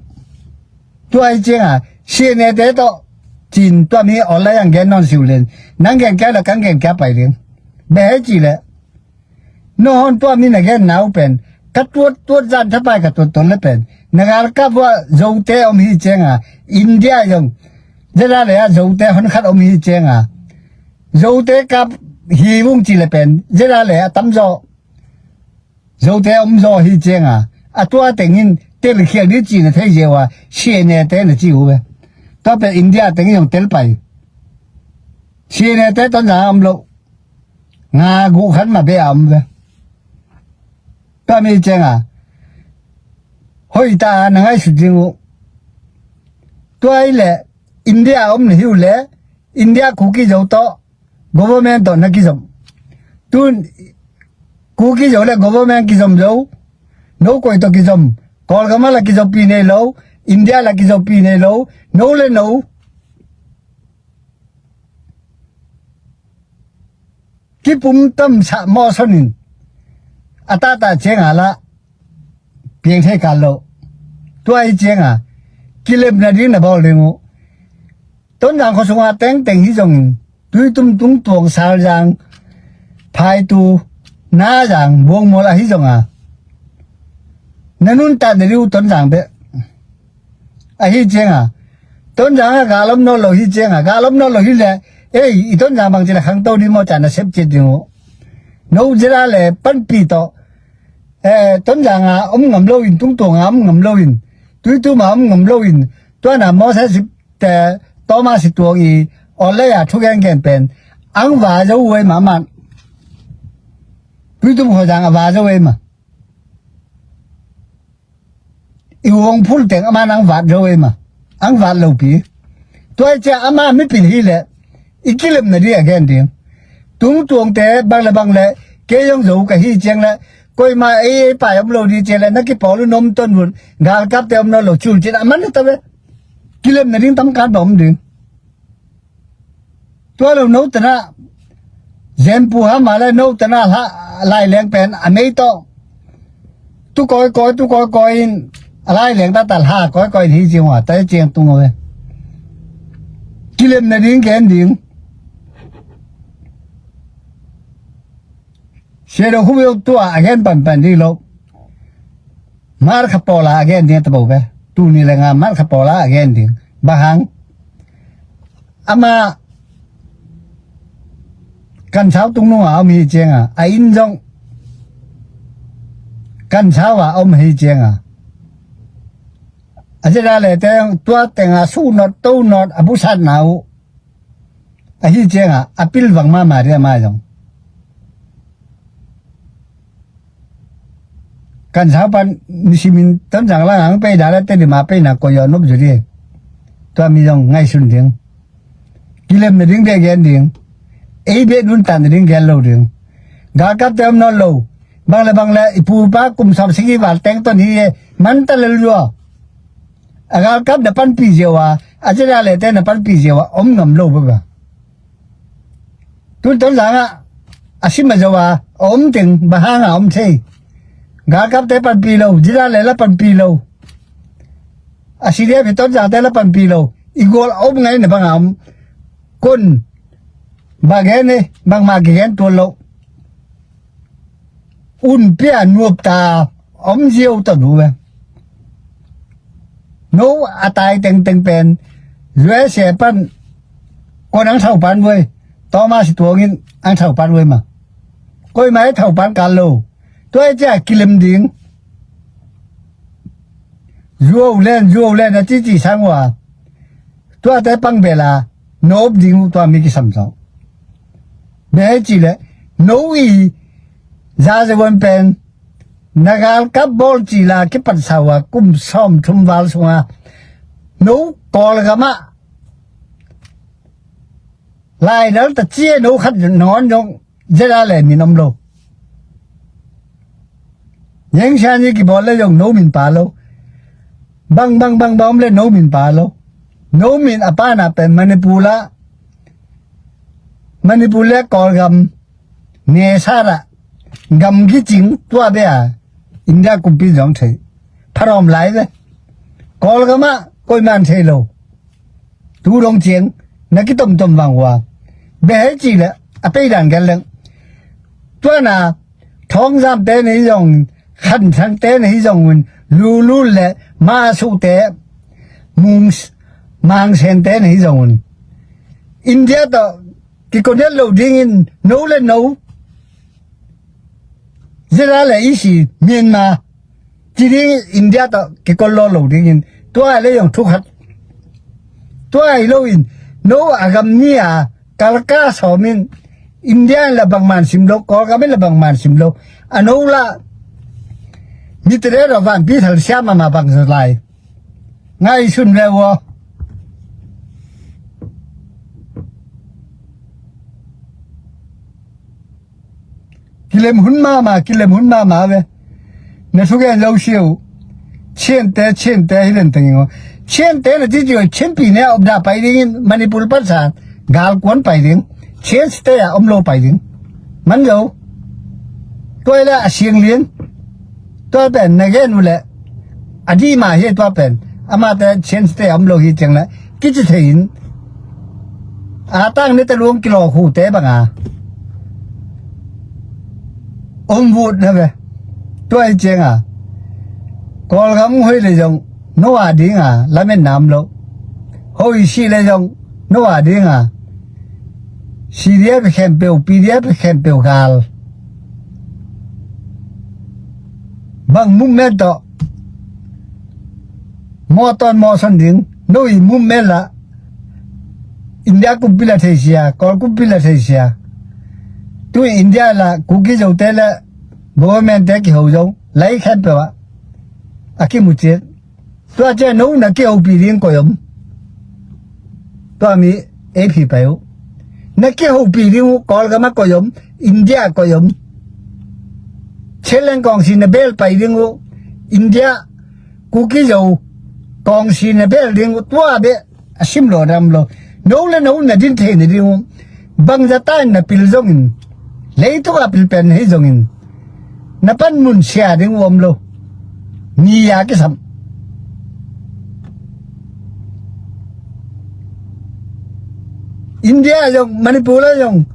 Tua hi cianga sianete tawh cin tua mi online ang gen nawn siu len nang gen kia la kang gen kia pai ding. Behe ci le no hon tua mi na gen nau pen ka tuat tuat zan thapai ka tuat tuat le pen na galkap uh a Zote om hi cianga India zong zeda le a Zote hon khat om hi cianga Zote kap hi vung ci le pen zeda le a tamzaw Zote om zaw hi cianga a tua tengin telkhial dih cihna thei zia uh a sianete na ci uh ve. Tua pen India tengin zong tel pai. Sianete tonza om loh nga guh khan ma be a om ve. Tua mi cianga hoih ta a na ngaihsut ding uh. Tua hi le India a om na hi uh le India Kuki Zo tawh government tawh na kizom. Tun Kuki zo le government kizom zo. No koi tawh kizom? Kawlgam ah la kizopi nei lo. India la kizopi nei lo. No le no kipum tamsah mawhson in a tahtah cianga lah piang thei kal lo. Tua hi cianga kilemna ding na bawl ding uh. Tonzang khua sunga tengteng hi zongin, Tuitum, Tungtuang, Salzang, Phaitu, Nazang, Buangmual ahi zonga na nuntakna ding uh Tonzang beh. Ahi cianga Tonzang ah gal om nawn lo hi cianga, gal om nawn lo hi le, ei, i Tonzang bangci le khangto ding maw ca na sep ciat ding uh. No zia le panpi tawh, eh, Tonzang a om ngam loin, Tungtuang a om ngam loin, Tuitum a om ngam loin, tuana Moses te Thomas tuang i online a thugengen pen ang va zo uh ei mah man. Tuitum khuazang a va zo ei mah. I uang phul teng ama nang vat zo ei ma, ang vat lopi. Tua i cia ama mipil hi le i kilemna ding a gen ding. Tungtuangte bang le bang le kei zong zo ka hi ciang le koima ei ei pai om lo ding ciang le na kipawl uh nom ton vun galkapte om nawn lo cul cin a man ta ve. Kilemna ding tam kan ba om ding. Tua lo no tana zenpu hama le no tana hla laileng pen a mei tawh tu kawikawi tu kawikawi in a laileng tata hla kawikawi in hi ciang uh a tai ciang tung uh ve. Kilemna ding gen ding. Sia do khum tua a gen panpan ding lo. Mar kha pawla a gen ding a ta bo ve. Tuni le nga mar kha pawla a gen ding. Bang hang ama kan sau tung nunga om hi cianga a inn zong kan sau a om hi cianga a zia le te tua tenga su not to not a busatna uh ahi cianga a pilvang mama ria ma zong. Kan sau pan nisimin Tonzang lang ang pei dala teni ma pei na ko yo nop zuri. Tua mi zong ngaisun ding. Kilemna ding beh gen ding. Ei beh nuntakna ding gen lo ding. Galkapte om nawn lo. Bang le bang le i pupa kum sawm sigi val teng ton hi e. Man ta lel zua. A galkap na panpi ziau a a zia le te na panpi ziau a om ngam lo baba. Tun Tonzang ah a sim a zo a a om teng bang hanga om thei. Galkapte panpi lo, zia le la panpi lo. A C D F hi Tonzangte la panpi lo. I gual a om ngai na banga om. Kun ba gen e bangma kigen tuan lo. Un pia nuap ta om ziau ta nu ve. No a tai tengteng pen U S A pan kon ang thau pan vuai. Thomas tuangin ang thau pan vuai ma. Koima e thau pan kal lo. Tua e cia kilem ding. Zuau len zuau len a cici sang ua. Tuate pang bela nop ding uh tua mi kisam zong. Beh ci le no i za zewan pen na galkap bawl ci la kipat sau a kum sawm thum val sunga no Kawlgam ah laidal ta cia no khat nangawn zong zia le min om lo. Yeng siani kibawl le zong no min pa lo. Bang bang bang bang om le no min pa lo. No min a pana pen Manipur la Manipur le Kawlgam ne sara gam kicing tua bea India kumpi zong thei. Pharom lai ve. Kawlgam ah koiman thei lo. Tu dong ciang na kitomtom vang ua. Beh hei ci le a peidan gen leng. Tuana thawngzamte na hi zong khansangte na hi zong un lulu le masuhte mung mangsente na hi zong un India tawh kikonet lo dingin no le no zia le isi Myanmar ci ding India tawh kikol law lo dingin tua le yong thukhat. Tua hi loin no a gam ni a kalka sawmin India in la bangman sim lo Kawlgam in la bangman sim lo a no la mite le rawh vanpi thal siam ama bang zo lai. Ngaisun le ua. Kilem hun mahmah, kilem hun mahmah ve. Na thugen zo si uh. Chiante, Chiante hi lenteng ing aw. Chiante na ci ci uh, Chinpi ne a om dah pai ding in, Manipur pansan galkuan pai ding. Chin State a om lo pai ding. Man zo. Tua ila a siang lian. Tua pen na gen uh le a dih mah hi tua pen. Amate Chin State a om lo hi ciang le kici thei in. A tang ni te luang kilo khu te banga om vut na ve. Tua hi cianga Kawlgam hoih le zong no a dinga lamen nam lo. Hoih sih le zong no a dinga C D F khempeuh, P D F khempeuh gal. Bang movement tawh mawh tawn mawh son ding, no i movement la India kumpi la theisia, Kawl kumpi la theisia. Tu India la Kuki Zote le government te kiho zo lai khempeuh ah a kimu ciat. Tua ciah no na kihopih ding koi om? Tua mi ei phi pai uh. Na kihopih ding uh Kawlgam ah koi om? India ah koi om? Cheleng kawngsi na bel pai ding uh? India Kuki Zo kawngsi na bel ding uh? Tua beh a sim lo dam lo. No le no na din thei na ding uh. Bangzata in na pil zongin, leituk a pil pen hei zongin, na panmun sia ding uh om lo. Ni a kisam. India zong, Manipur a zong,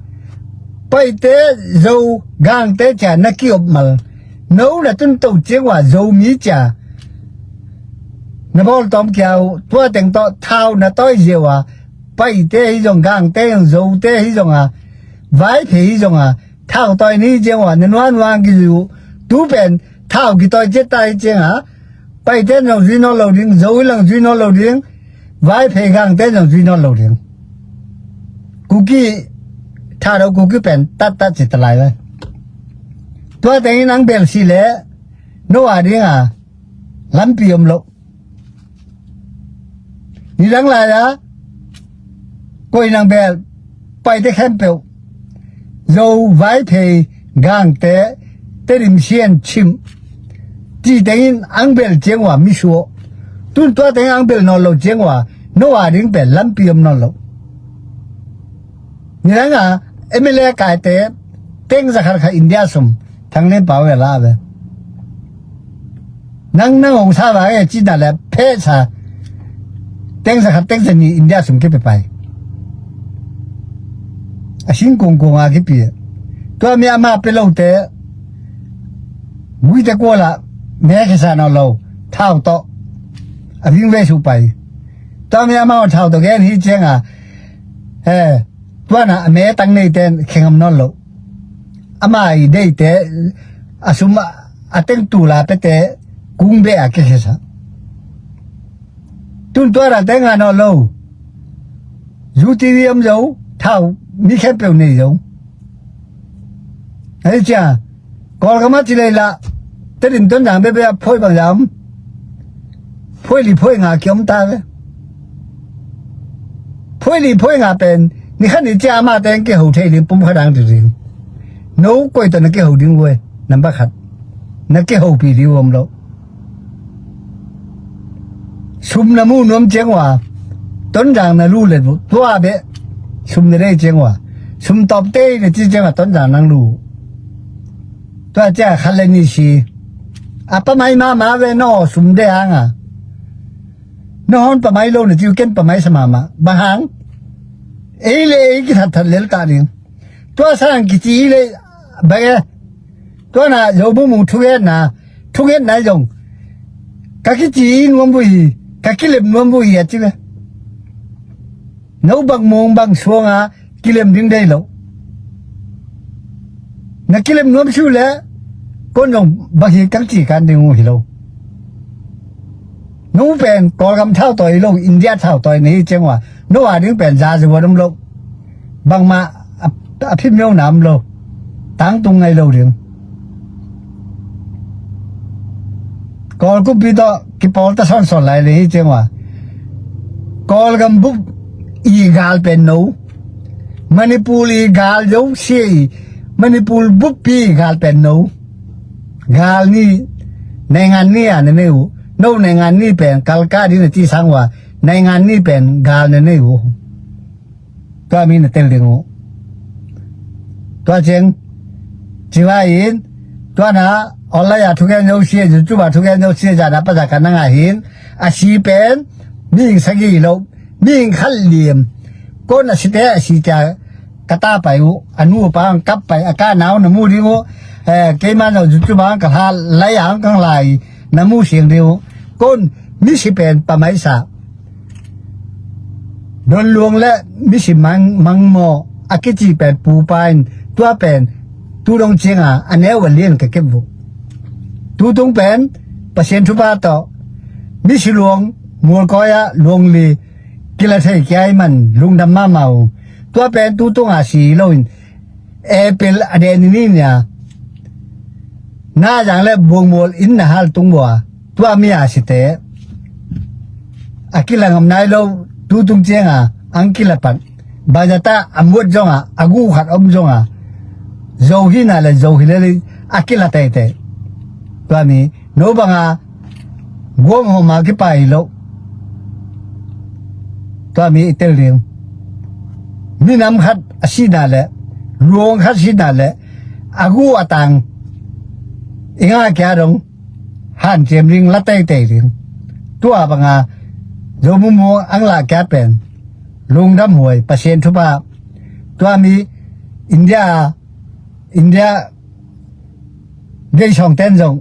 Paite, Zo, Gangte cia na kiop mal. No na tun to ciang ua Zomi cia na bawl tawm kia uh, tua teng tawh thau na tawi zia ua, Paite hi zong, Gangte hi zong, Zote hi zong a, Vaiphei hi zong a, thau tawi ni ciang ua na nuan nuan ki zu. Tu pen thau ki tawi ciat ta hi ciang a, Paite zong zui nawn lo ding, Zo hi lang zui nawn lo ding, Vaiphei Gangte zong zui nawn lo ding. Kuki, thado Kuki pen tat tat ci ta lai lai. Tua teng in ang bel si le no a ding a lampi om lo. Nidang lai a koi nang bel Paite khempeuh, Zo, Vaiphei, Gangte, Tedim, Sian, Chim, ci teng in ang bel ciang ua mi suah. Tun tua teng ang bel nawn lo ciang ua no a ding pen lampi om nawn lo. Nidang a M L A kaite teng zakhat khat India sum Thang Lian Pau ve la ve. Nang nang hong sa va e ci na le phe sa. Teng zakhat teng zani India sum kipe pai. A sing kung kung a kipi. Tua mi ama pe lo te. Mui te kuala me khe sa nawn lo. Thau tawh a ving ve su pai. Tua mi ama thau tawh gen hi ciang a. Eh, tua na a me tang nei ten khe ngam nawn lo. Ama i deite a sum a teng tu la pete kung be a ke khe sa. Tun tua ra te nga nawn lo. Zu T V om zo, thau mi khempeuh nei zo. Hei cia Kawlgam a ci lei la Tedim Tonzang bebe a phoih bang za om. Phoih li phoih nga ki om ta ve. Phoih li phoih nga pen ni khat ni cia ama teng kiho thei ding pum kha dang ding. No koi tawh na kiho ding uh e. Number khat na kihopih ding uh om lo. Sum na mu nuam ciang ua Tonzang na lu let uh tua beh. Sum na dei ciang ua sum tawp tei na ci ciang a Tonzang nang lu. Tua cia khat le ni si a pamai mahmah ve. Na aw sum de hang a na hon pamai lo na ci uh ken pamai sa mahmah. Bang hang? Ei le ei kithat that lel ta ding. Tua sang kici le bang e. Tua na Zo Mung Mung thungetna, thungetna zong ka kici nuam bu hi, ka kilem nuam bu hi a ci ve. No bang mung bang suanga kilem ding dei lo. Na kilem nuam su le kon zong bang hi kang ci kan ding uh hi lo. No pen Kawlgam thau tawi lo, India thau tawi na hi ciang ua no a ding pen za zu a dum lo. Bangmah a phim myo nam lo. Tangtung ngai lo ding. Kawl kumpi tawh kipawl ta sawnsawn lai le hi ciang ua Kawlgam bup i gal pen no, Manipur i gal zo sia i Manipur buppi gal pen no. Gal ni, naingan ni a na nei uh. No naingan ni pen kalka ding na ci sang uh a, naingan ni pen gal na nei uh. Tua mi na tel ding uh. Tua ciang ci vai in, tua na online a thugen zo sia, YouTube a thugen zo sia, zan a pa za ka na ngah hin, a si pen mihing sagih lo, mihing khat liam. Kon a site a si cia ka ta pai uh, a nu a pa ang kap pai, a ka nau na mu ding uh, eh, keima no YouTube a ang ka hla lai ang kang lai na mu siang ding uh. Kon misi pen pamaisa. Don luang le misi mang, mangmaw a kici pen pupa in tua pen tu dong cianga a neu a lian ka kep uh. Tutung pen Pasian thupha tawh misi luang mualkawi a luang li kila thei kiai man lungdam mahmah uh. Tua pen tutunga si lo in April a deh ni ni nia na zang le buangmual in na hal tung bua tua mi a site a kila ngam nai lo tutung cianga ang kila pan bazata a muat zonga a gu khat om zonga zo hi na le zo hi le a kila teitei. Tua mi no banga guam homa kipai lo. Tua mi i tel ding. Minam khat a sina le luang khat sina le a gu a tang i nga kia dong han ciam ding la teitei ding. Tua banga zo mumu ang la kia pen lungdam huai Pasian thupha. Tua mi India India gei sawngten zong,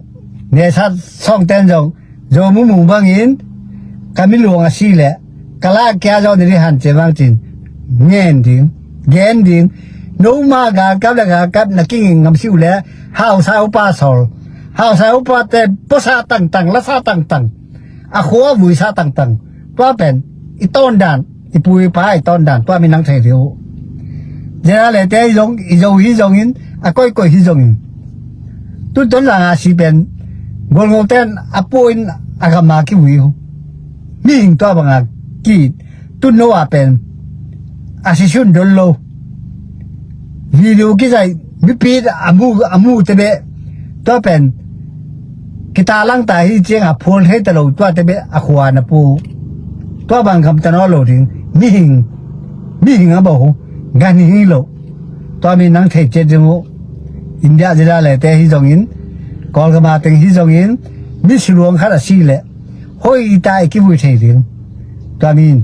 nesat sawngten zong zo mumu bangin ka mi luang a si le ka la kia zong ni di han ce bang cin ngen ding gen ding. No ma galkap le galkap na kingin ngam si uh le hausa upa sawl, hausa upa te posa tangtang lasa tangtang a khua vuisa tangtang. Tua pen i tawndan i pu i pa i tawndan tua mi nang thei dih uh. Zena le te i zong i zo hi zongin a koikoi hi zongin tun ton langa si pen golngo ten a puin a gama kivui uh. Mihing tua banga ki tun no a pen a si sun don lo. Video kizai mipi a mu a mu te be tua pen kita langta hi cianga phual thei ta lo tua te be a khua na pu. Tua bang gam ta naw lo ding mihing mihing a bau gan hi lo. Tua mi nang thei ciat ding uh. India zida le te hi zongin Kawlgama teng hi zongin mi siluang khat a si le hoih ta i kivui thei ding. Tua min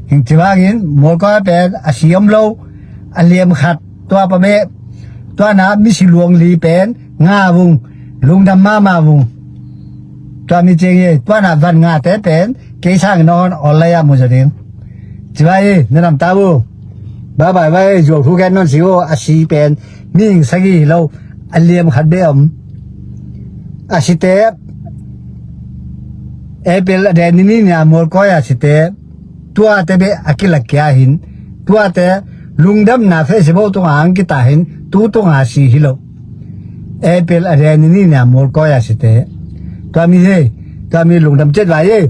hing ci bangin mualkawi pen a si om lo a liam khat tua pa beh tua na misi luang li pen nga vung lungdam mama vung. Tua mi ciang i tua na van nga te pen kei sang na hon online a mu zaw ding. Ci bai i na nam ta bu. Bye bye bye zuau thu gen non si uh a si pen mihing sagih hi lo a liam khat beh om. A si te April a deh ni ni nia mualkawi a si te tua te beh a kilak kia hin tua te lungdamna Facebook tunga ang kita hin tu tunga si hi lo. April a deh ni ni nia mualkawi a si te tua mi hi tua mi lungdam cet vai hi.